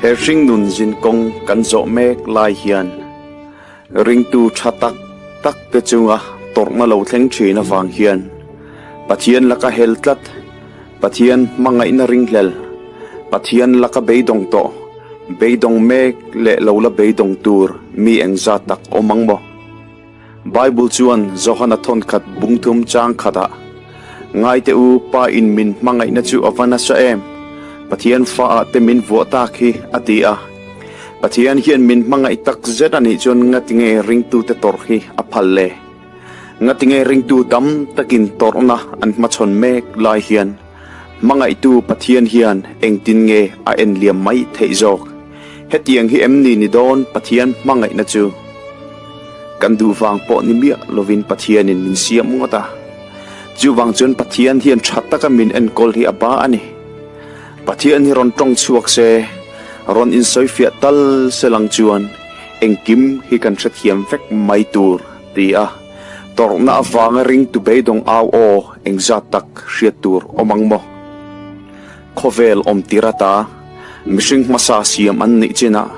He hringnun zinkawng kan zawh mek lai hian ringtu tha tak tak te chunga tawrhna lo thleng thin avang hian Pathian laka hel tlat, Pathian hmangaihna ringhlel, Pathian laka beidawng tawh, beidawng mek leh lo la beidawng tur mi engzat tak awm ang maw? Bible chuan Johana thawnkhat bungthum chang khatah, Ngaite u, Pa in min hmangaihna chu a va nasa em? Pathian fa ah te min vuah tak hi, a ti a. Pathian hian min hmangaih tak zet a nih chuan ngatinge ringtute tawrh hi a phal le? Ngatinge ringtu tam takin tawrhna an hmachhawn mek lai hian hmangaihtu Pathian hian engtin nge a enliam mai theih zawk? Hetiang hi em ni ni dawn Pathian hmangaihna chu? Kan duh vang pawh ni miah lovin Pathianin min siam ngawt a. Chuvang chuan Pathian hian tha taka min enkawl hi a ba a ni. Pathian hi rawn tawng chhuak se, rawn insawifiah tal se lang chuan engkim hi kan hrethiam vek mai tur ti a, tawrhna avanga ringtu beidawng au aw engzat tak hriat tur awm ang maw? Khawvel awm tir ata mihring hmasa siam an nih chinah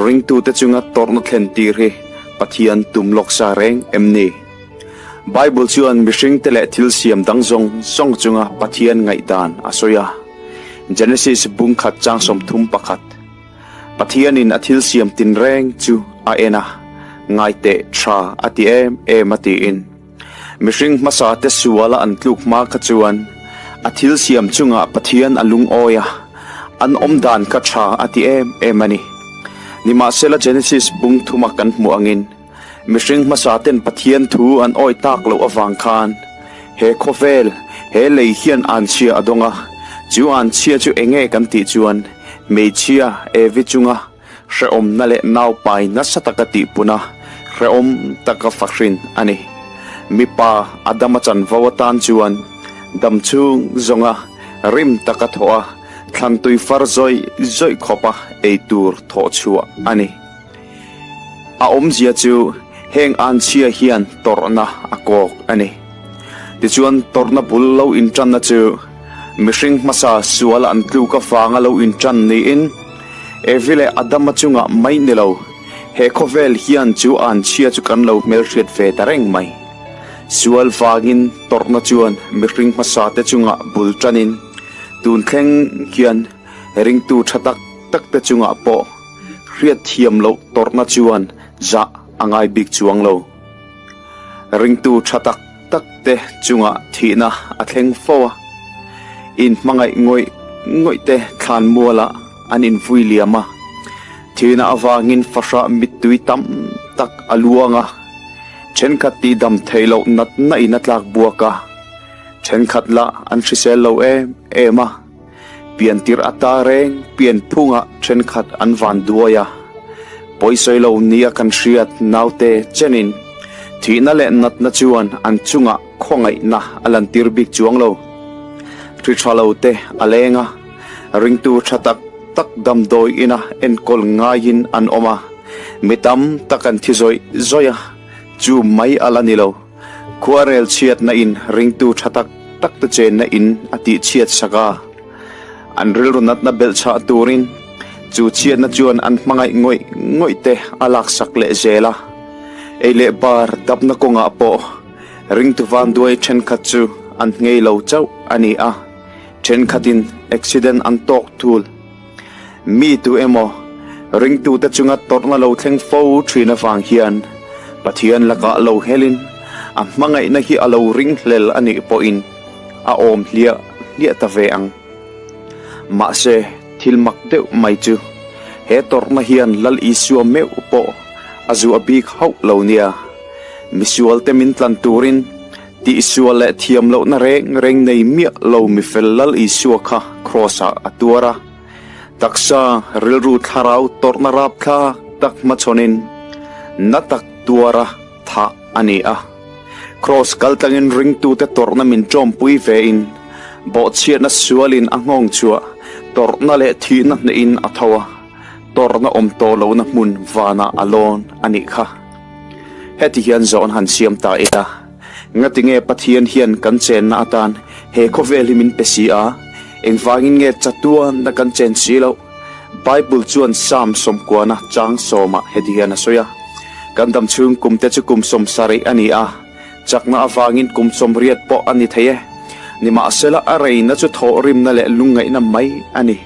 ringtute chunga tawrhna thlen tir hi Pathian tum lawk sa reng em ni? Bible chuan mihringte leh thil siam dang zawng zawng chunga Pathian ngaihdan a sawi a. Genesis bung khat chang 31. Pathianin a thil siam tinreng chu a en a, ngaiteh tha a ti em em a tiin. Mihring hmasa te suala an tluk hma kha chuan a thil siam chungah Pathian a lungawi a, an awm dan kha tha a ti em em a ni. Nimahsela Genesis bung thuma kan hmuh angin mihring hmasa ten Pathian thu an awi tak loh avang khan he khawvel, he lei hian anchhia a dawng a, chu anchhia chu enge kan tih chuan hmeichhia Evi chunga Hrehawmna leh naupai nasa taka tihpun a, hrehawm taka fahrin a ni. Mipa Adama chanvo atan chuan dam chhung zawnga rim taka thawh a, thlantui far zawih zawih khawpa ei tur thawh chhuah a ni. A awmzia chu heng anchhia hian tawrhna a kawk a ni. Tichuan tawrhna bul lo intanna chu mihring hmasa sual an tluk avanga lo intan niin, Evi leh Adama chungah mai ni lo, he khawvel hian chu anchhia chu kan lo hmelhriat ve ta reng mai. Sual vangin tawrhna chuan mihring hmasa te chungah bul tanin, tun thleng hian ringtu tha tak tak te chungah pawh hriatthiam loh tawrhna chuan zah a ngai bik chuang lo. Ringtu tha tak tak te chungah thihna a thleng fo a, inhmangaih ngawih ngawih te thlan mualah an invui liam a, thihna avangin fahrah mittui tam tak a luang a, thenkhat tihdam theih loh natna in a tlak buak a, thenkhat lah an hrisel lo em em a, piantir ata reng pianphungah thenkhat an van duai a, pawisawi lo nia kan hriat naute chenin thihna leh natna chuan an chungah khawngaihna a lantir bik chuang lo. Hri tha lo te a leng a, ringtu tha tak tak damdawi ina enkawl ngaiin an awm a, mi tam tak an thi zawih zawih a, chu mai a la ni lo. Khuarel chhiatna in ringtu tha tak tak te chenna in a tih chhiat sak a, an rilru natna belh chhah turin chu chhiatna chuan an hmangaih ngawih ngawih te a lak sak leh zel a. Ei leh bar dapna kawngah pawh ringtu vanduai thenkhat chu an nghei lo chauh a ni a, thenkhatin accident an tawk thul. Mi tu emaw ringtute chunga tawrhna lo thleng fo thin avang hian Pathian lakah lo helin a hmangaihna hi a lo ringhlel a nih pawhin a awm hliah hliah ta ve ang. Mahse, thil mak deuh mai chu he tawrhna hian Lal Isua meuh pawh a zuah bik hauh lo nia. Misualte min tlan turin Tihsual leh thiam lohna reng reng nei miah lo mifel Lal Isua kha Kraws-ah a tuar a. Taksa, rilru thlarau tawrhna rapthlak tak hmachhawnin na tak tuara thah a ni a. Kraws kaltlangin ringtute tawrhna min ṭawmpui vein bawhchhiatna sualin a nghawng chhuah tawrhna leh thihna hnehin a tho a, tawrhna awm tawh lohna hmun vanah a lawn a nih kha. Heti hian zawn han siam ta ila, ngatinge Pathian hian kan chenna atan he khawvel hi min pe si a, engvangin nge chatuan na kan chen si loh? Bible chuan Psalm sawmkuana chang sawmah heti hian a sawi a, Kan dam chhung kumte chu kum 70 a ni a, chakna avangin kum 80 pawh a ni thei e. Nimahsela a reina chu thawhrimna leh lungngaihna mai a ni.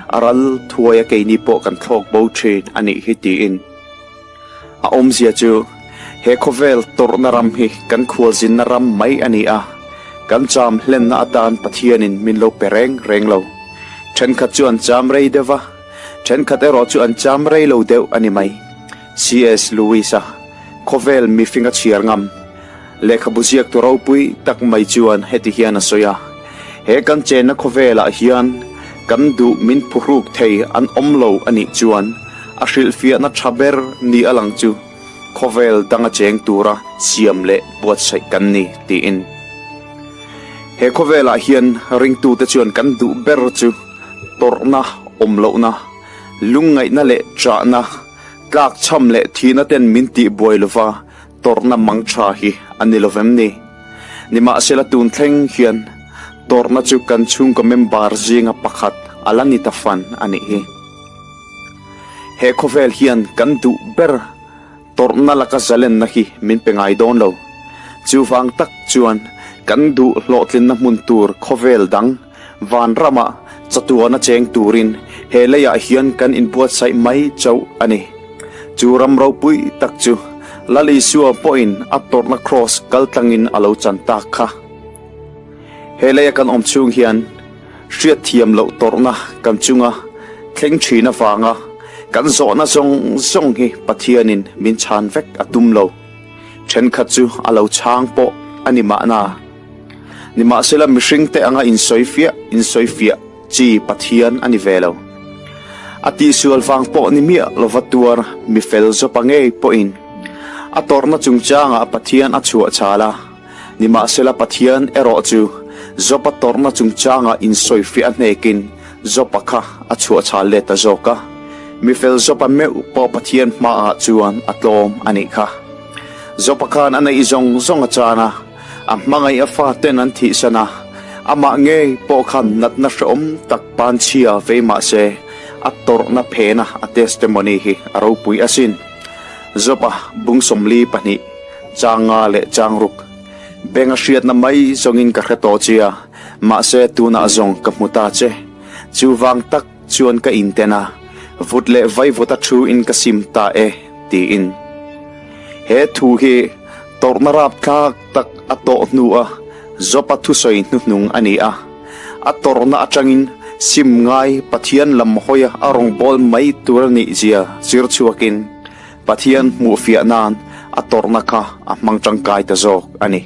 A ral thuaia keini pawh kan thlawk bo thin a nih hi tiin. A awmzia chu he khawvel tawrhna ram hi kan khualzinna ram mai a ni a, kan cham hlenna atan Pathianin min lo pe reng reng lo. Thenkhat chu an cham rei deuh va, thenkhat erawh chu an cham rei lo deuh a ni mai. CS Lewis-a khawvel mihringa chhiar ngam lehkhabu ziaktu ropui tak mai chuan heti hian a sawi a, He kan chenna khawvelah hian kan duh min phuhruk thei an awm lo a nih chuan a hrilhfiahna tha ber ni a lang chu khawvel danga cheng tura siam leh buatsaih kan ni tiin. He khawvelah hian ringtute chuan kan duh ber chu tawrhna awm lohna, lungngaihna leh chahna, tlakchham leh thihna ten min tihbuai lova tawrhna mang tha hi a ni lovem ni? Nimahsela tun thleng hian tawrhna chu kan chhungkaw member zinga pakhat a la ni ta fan a nih hi. He khawvel hian kan duh ber tawrhna laka zalenna hi min pe ngai dawn lo. Chuvang tak chuan kan duh hlawhtlinna hmun tur khawvel dang vanramah chatuana cheng turin he leiah hian kan inbuatsaih mai chauh a ni. Chu ram ropui tak chu Lal Isua pawhin a tawrhna kraws kal tlangin a lo chan tak kha. He leia kan awm chhung hian hriatthiam loh tawrhna kan chunga thleng thin avanga kan zawhna zawng zawng hi Pathianin min chhan vek a tum lo. Thenkhat chu a lo chhang pawh a ni mahna. Nimahsela mihringte anga insawifiah insawifiah chi Pathian a ni ve lo. A tihsual vang pawh ni miah lova tuar mi fel zawpa ngei pawhin a tawrhna chungchangah Pathian a chhuah chhal a. Nimahsela Pathian erawh chu Job-a tawrhna chungchangah insawifiah a hnekin Job-a kha a chhuah chhal let ta zawk a. Mi fel Job-a meuh pawh Pathian hmaah chuan a tlawm a nih kha. Job-a khan a neih zawng zawng a chan a. A hmangaih a faten an thihsan a, amah ngei pawh khan natna hrehawm tak panchhia vei mah se, a tawrhna phena a testimony hi a ropui asin. Job-a bung 42, chang nga leh chang ruk. Beng a hriatna mai zawngin ka hre tawh che a, mahse tunah zawng ka hmu ta che. Chuvang tak chuan ka inten a, vut leh vaivut a thu in ka sim ta e, tiin. He thu hi tawrhna rapthlak tak a tawh hnua Job-a thusawi hnuhnung a ni a. A tawrhna atangin sim ngai Pathian lam hawia a rawngbâwl mai tur a nih zia zir chhuakin Pathian hmuhfiah nan a tawrhna kha a hmang tangkai ta zawk a ni.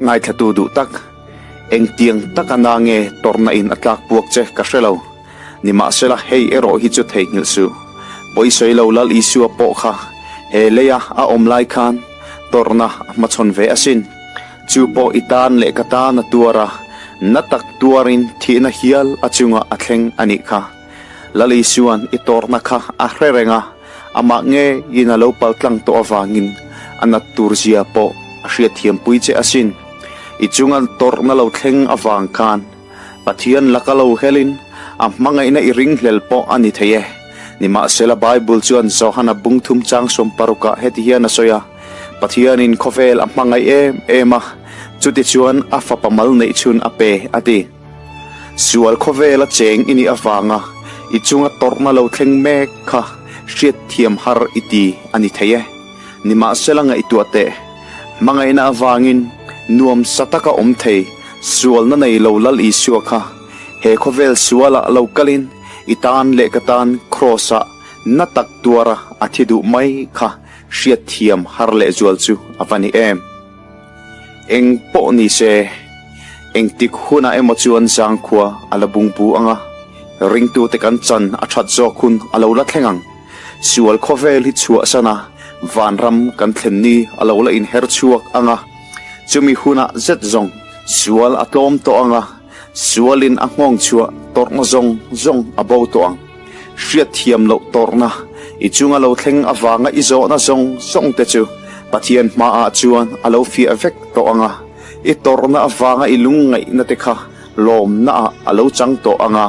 Ngaithlatu duh tak, engtiang taka na nge tawrhna in a tlak puak che ka hre lo. Nimahsela hei erawh hi chu theihnghilh suh. Pawisawi lo Lal Isua pawh kha he leia a awm lai khan tawrhna a hmachhawn ve asin. Chu pawh i tan leh ka tan a tuar a, na tak tuarin thihna hial a chungah a thleng a nih kha. Lal Isua'n i tawrhna kha a hre reng a, amah ngeiin a lo paltlang tawh avangin a nat tur zia pawh a hriatthiampui che asin. I chunga tawrhna lo thleng avang khan Pathian laka lo helin a hmangaihna i ringhlel pawh a ni thei e. Nimahsela Bible chuan Johana bung thum chang 60 ah heti hian a sawi a, Pathianin khawvel a hmangaih em em a, chutichuan a fapa mal neih chhun a pe, a ti. Sual khawvela cheng i nih avanga i chunga tawrhna lo thleng mek kha hriatthiam har i ti a ni thei e. Nimahsela ngaihtuah teh, hmangaihna avangin nuam sa taka awm thei sualna nei lo Lal Isua kha he khawvel sualah lo kalin i tan leh ka tan kraws-ah na tak tuara a thi duh mai kha hriatthiam har lehzual chu a va ni em. Eng pawh ni se, engtik hunah emaw chuan zangkhua a la bungbu ang a, ringtute kan chan a that zawk hun a lo la thleng ang. Sual khawvel hi chhuahsan a, vanram kan thlen ni a lo la inher chhuak ang a, chumi hunah zet zawng sual a tlawm tawh ang a, sualin a nghawng chhuah tawrhna zawng zawng a bo tawh ang. Hriatthiam loh tawrhna i chunga lo thleng avanga i zawhna zawng zawng te chu Pathian hmaah chuan a lo fiah vek tawh ang a, i tawrhna avanga i lungngaihna te kha lawmnaah a lo chang tawh ang a.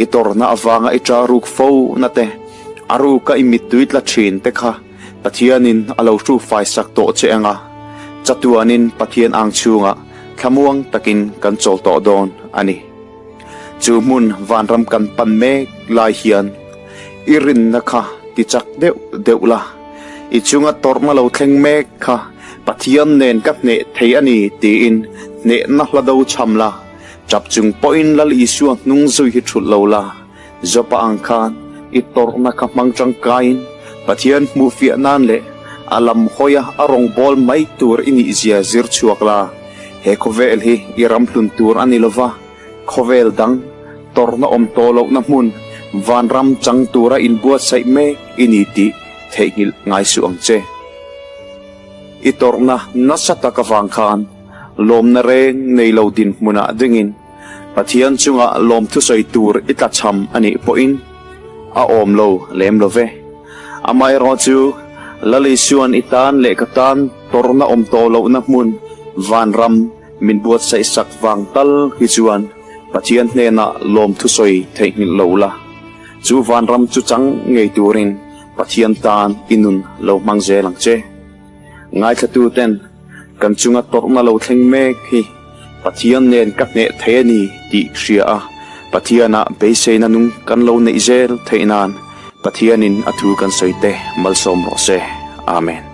I tawrhna avanga i ṭa ruk fo na te, a ruka i mittui tla ṭhin te kha Pathianin a lo hruk faisak tawh che ang a, chatuanin Pathian ang chhungah thlamuang takin kan chawl tawh dawn a ni. Chu hmun vanram kan pan mek lai hian i rinna kha ti chak deuh deuh la, i chunga tawrhna lo thleng mek kha Pathian nen ka hneh thei a ni tiin hnehna hla do chham la, tap chung pawhin Lal Isua hnung zui hi thulh lo la, Jopa ang khan i tawrhna kha hmang tangkaiin Pathian hmuhfiah nan leh a lam hawia a rawngbâwl mai tur i nihzia zir chhuak la. He khawvel hi i ram hlun tur a ni lova, khawvel dang tawrhna awm tawh lohna hmun vanram chang tura inbuatsaih mek i ni tih theihnghilh ngai suh ang che. I tawrhna nasa tak avang khan lawmna reng nei lo dinhmunah dingin, Pathian chunga lawmthusawi tur i tlachham a nih pawhin a awm lo lem lo ve. Amaherawh chu Lal Isua'n i tan leh ka tan tawrhna awm tawh lohna hmun vanram min buatsaih sak vang tal hi chuan Pathian hnenah lawmthusawi theihnghilh lo la. Chu vanram chu chang ngei turin Pathian tan i nun lo hmang zel ang che. Ngaithlatuten kan chunga tawrhna lo thleng mek hi Pathian nen ka hneh thei a ni tih hria a, Pathianah beiseina nung kan lo neih zel theih nan Pathianin a thu kan sawi te malsawm rawh se. Amen.